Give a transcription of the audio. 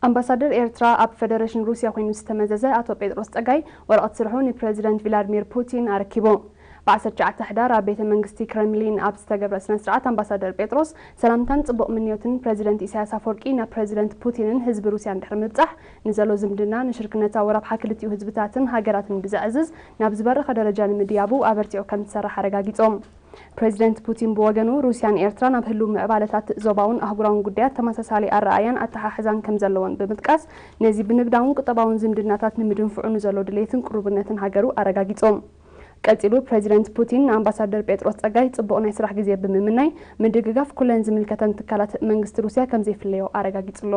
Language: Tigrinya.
ኣምባሳደር ኤርትራ ኣብ ፈደረሽን ሩስያ ኮይኑ ዝተመዘዘ ኣቶ ጴጥሮስ ጸጋይ ወረቐት ስርሑ ንፕረዚደንት ቪላድሚር ፑቲን ኣረኪቡ። ብ19 ሕዳር ኣብ ቤተ መንግስቲ ክረምሊን ኣብ ዝተገብረ ስነ ስርዓት ኣምባሳደር ጴጥሮስ ሰላምታን ጽቡቕ ምንዮትን ፕረዚደንት ኢሳያስ ኣፈወርቂ ናብ ፕረዚደንት ፑቲንን ህዝቢ ሩስያን ድሕሪ ምብጻሕ፣ ንዘሎ ዝምድና ንሽርክነታዊ ረብሓ ክልቲኡ ህዝብታትን ሃገራትን ብዘዕዝዝ ናብ ዝበረኸ ደረጃ ንምድያቡ ኣበርቲዑ ከም ዝሰርሕ ኣረጋጊጾም። ፕረዚደንት ፑቲን ብወገኑ፣ ሩስያን ኤርትራን ኣብ ህልው ምዕባለታት ዞባውን ኣህጉራውን ጉዳያት ተመሳሳሊ ኣረኣእያን ኣተሓሕዛን ከም ዘለዎን ብምጥቃስ፣ ነዚ ብንግዳውን ቁጠባውን ዝምድናታት ንምድንፍዑ ንዘሎ ድሌትን ቅሩብነትን ሃገሩ ኣረጋጊጾም። ቀጺሉ ፕረዚደንት ፑቲን ንኣምባሳደር ጴጥሮስ ጸጋይ ጽቡቕ ናይ ስራሕ ግዜ ብምምናይ፣ ምድግጋፍ ኩለን ዝምልከተን ትካላት መንግስቲ ሩስያ ከም ዘይፍለዮ ኣረጋጊጹ ኣሎ።